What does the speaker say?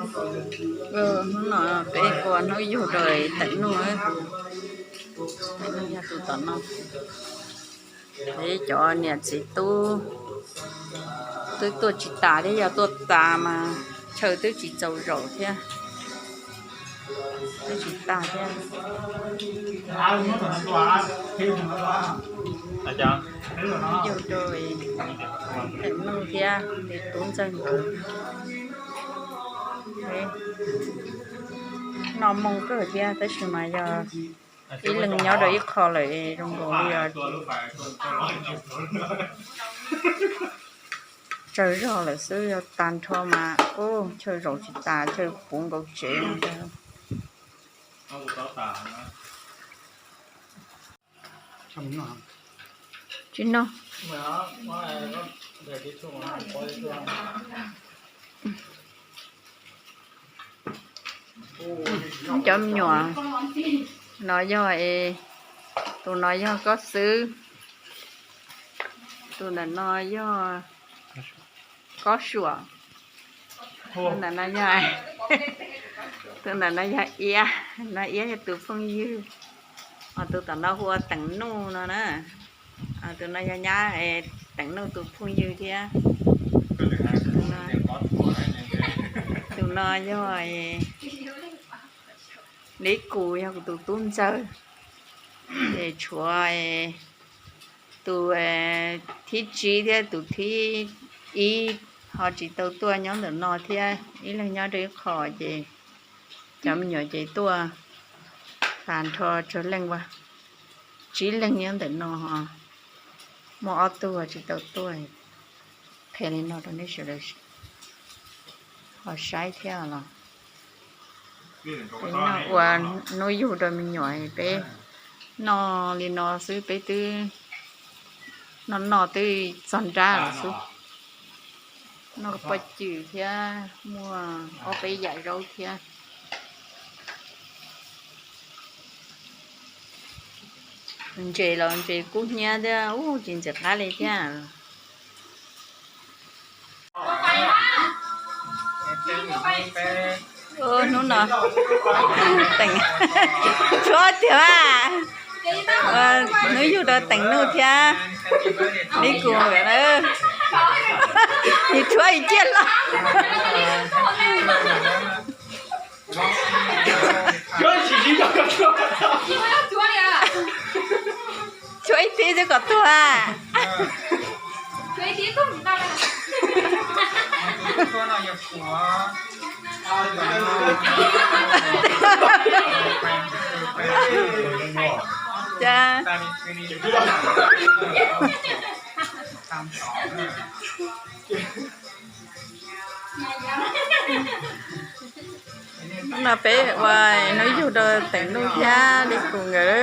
Hnub no peb ua hnub yug rau Teem Nuj, Teem Nuj yog tus tom no. Peb cov niam txiv tub twb tuaj tsis tas thiab, yog tuaj tas mas chaw twb tsis txaus zaum thiab, twb tsis tas thiab. Yug rau Teem Nuj thiab tus tub ntxawg nkawd. Noj moo kawg thiab tab sis mas yog ib leeg nyob rau ib qho lawm zoo nkaus li os. Tsawg zog lawm xwb, yog tag nrho mas ub chaw zaum tsis tas, chaw puv nkaus tsev no. Tsis noj. Cov me nyuam no yog, tus no yog Kob Xwb, tus ntawm no yog Kob Suam, tus ntawm no yog, tus ntawm no yog Iab, no Iab yog tus phooj ywg, ho tus tom no hu ua Teem Nuj no na. Tus no yog nyab Teem Nuj tus phooj ywg thiab. Tus no yog Li Kus, yog kuv tus tub ntxawg. Ces tshuav tus thib tsib thiab tus thib ib ho tsis tau tuaj nyob ntawm no thiab, ib leeg nyob rau ib qho ces cov me nyuam ces tuaj tas nrho tsawg leej ua, tsib leeg nyob ntawm no ho muaj ob tug tsis tau tuaj. Qhia li no rau nej sawv daws ho saib thiab los. Peb noj ua hnub yug rau me nyuam, peb noj li no xwb peb twb noj noj twb txog nrab lawm xwb. Noj pob kws thiab muaj ob peb yam zaub thiab. Ntses los ntses kub hnyiab thiab, ub tsis ntxim qab li thiab. Hnub no Teem tshuav tiag, hnub yug rau Teem Nuj thiab Li Kus nkawd na. Nws tshuav ib ciaj los. Tshuav ib tib xwb kom tuag. Cas no peb ua hnub yug rau Teem Nuj thiab Li Kus nkawd.